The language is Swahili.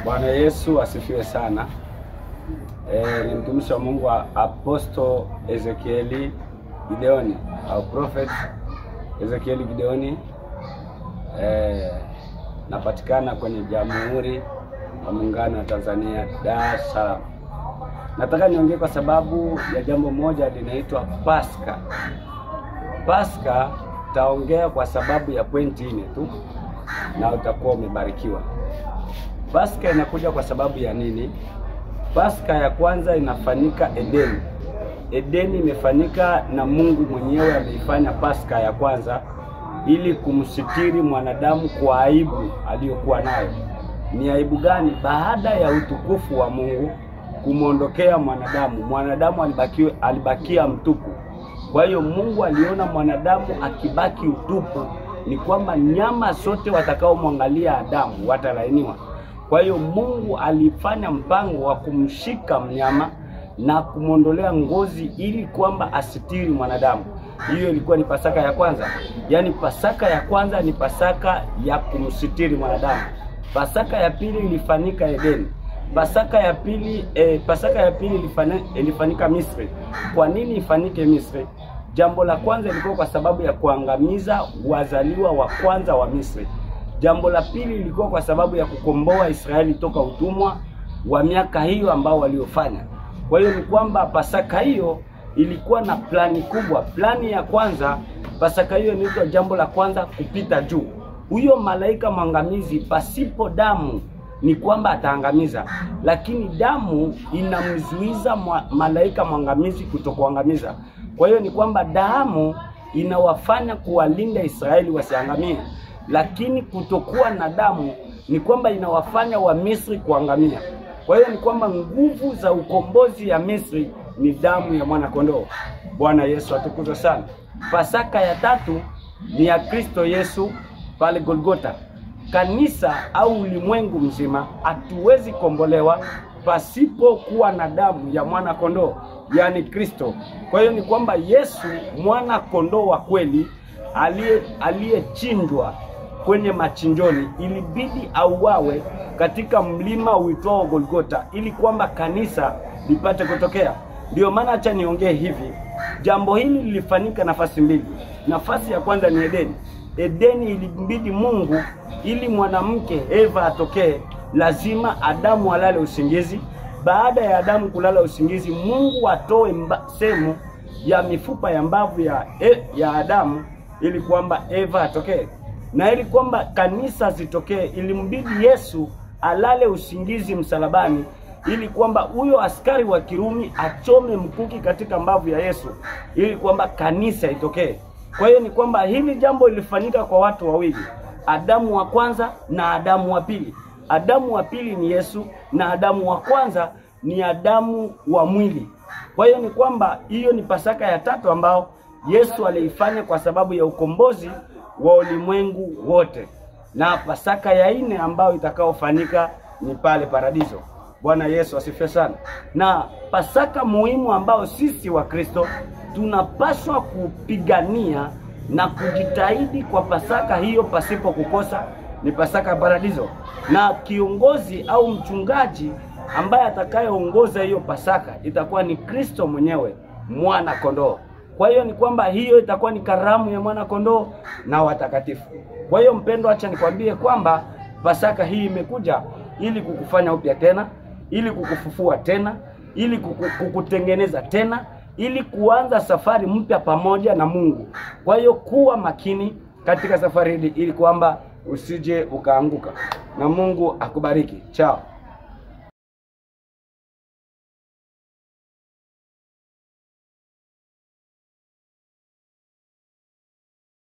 Bwana Yesu asifiwe sana. Ni mtumishi wa Mungu Apostle Ezekieli Gideoni au Prophet Ezekieli Gideoni. Napatikana kwenye Jamhuri ya Muungano wa Tanzania, Dar es Salaam. Nataka niongee kwa sababu ya jambo moja linaitwa Pasaka. Pasaka taongea kwa sababu ya pointi nne tu na utakuwa umebarikiwa. Pasaka inakuja kwa sababu ya nini? Pasaka ya kwanza inafanyika Edeni. Edeni imefanyika na Mungu mwenyewe ameifanya Pasaka ya kwanza ili kumsitiri mwanadamu kwa aibu aliyokuwa nayo. Ni aibu gani? Baada ya utukufu wa Mungu kumwondokea mwanadamu, mwanadamu alibakia mtupu. Kwa hiyo Mungu aliona mwanadamu akibaki utupu ni kwamba nyama zote watakaomwangalia Adamu watalainiwa. Kwa hiyo Mungu alifanya mpango wa kumshika mnyama na kumwondolea ngozi ili kwamba asitiri mwanadamu. Hiyo ilikuwa ni Pasaka ya kwanza. Yaani Pasaka ya kwanza ni Pasaka ya kumsitiri mwanadamu. Pasaka ya pili ilifanyika Edeni. Pasaka ya pili ilifanyika Misri. Kwa nini ifanyike Misri? Jambo la kwanza ilikuwa kwa sababu ya kuangamiza wazaliwa wa kwanza wa Misri. Jambo la pili ilikuwa kwa sababu ya kukomboa Israeli toka utumwa wa miaka hiyo ambao waliofanya. Kwa hiyo ni kwamba Pasaka hiyo ilikuwa na plani kubwa. Plani ya kwanza, Pasaka hiyo inaitwa jambo la kwanza kupita juu. Huyo malaika mwangamizi pasipo damu ni kwamba ataangamiza, lakini damu inamzuiza malaika mwangamizi kutokuangamiza. Kwa hiyo ni kwamba damu inawafanya kuwalinda Israeli wasiangamie, lakini kutokuwa na damu ni kwamba inawafanya wa Misri kuangamia. Kwa hiyo ni kwamba nguvu za ukombozi ya Misri ni damu ya mwana kondoo. Bwana Yesu atukuzwe sana. Pasaka ya tatu ni ya Kristo Yesu pale Golgotha. Kanisa au ulimwengu mzima hatuwezi kombolewa pasipo kuwa na damu ya mwana kondoo, yani Kristo. Kwa hiyo ni kwamba Yesu mwana kondoo wa kweli aliyechinjwa kwenye machinjoni ilibidi auawe katika mlima uitwao Golgotha ili kwamba kanisa lipate kutokea. Ndio maana acha niongee hivi. Jambo hili lilifanyika nafasi mbili. Nafasi ya kwanza ni Edeni. Edeni ilibidi Mungu ili mwanamke Eva atokee lazima Adamu alale usingizi. Baada ya Adamu kulala usingizi, Mungu atoe sehemu ya mifupa ya mbavu ya Adamu ili kwamba Eva atokee. Na ili kwamba kanisa zitokee ilimbidi Yesu alale usingizi msalabani ili kwamba huyo askari wa Kirumi achome mkuki katika mbavu ya Yesu ili kwamba kanisa itokee. Kwa hiyo ni kwamba hili jambo lilifanyika kwa watu wawili, Adamu wa kwanza na Adamu wa pili. Adamu wa pili ni Yesu na Adamu wa kwanza ni Adamu wa mwili. Kwa hiyo ni kwamba hiyo ni Pasaka ya tatu ambao Yesu aliifanya kwa sababu ya ukombozi wa ulimwengu wote. Na Pasaka ya nne ambayo itakaofanyika ni pale paradiso. Bwana Yesu asifiwe sana. Na Pasaka muhimu ambao sisi wa Kristo tunapaswa kupigania na kujitahidi kwa Pasaka hiyo pasipo kukosa ni Pasaka ya paradiso. Na kiongozi au mchungaji ambaye atakayeongoza hiyo Pasaka itakuwa ni Kristo mwenyewe, mwana kondoo. Kwa hiyo ni kwamba hiyo itakuwa ni karamu ya mwana kondoo na watakatifu. Kwa hiyo mpendo, acha nikwambie kwamba Pasaka hii imekuja ili kukufanya upya tena, ili kukufufua tena, ili kukutengeneza tena, ili kuanza safari mpya pamoja na Mungu. Kwa hiyo kuwa makini katika safari hii ili kwamba usije ukaanguka. Na Mungu akubariki. Ciao.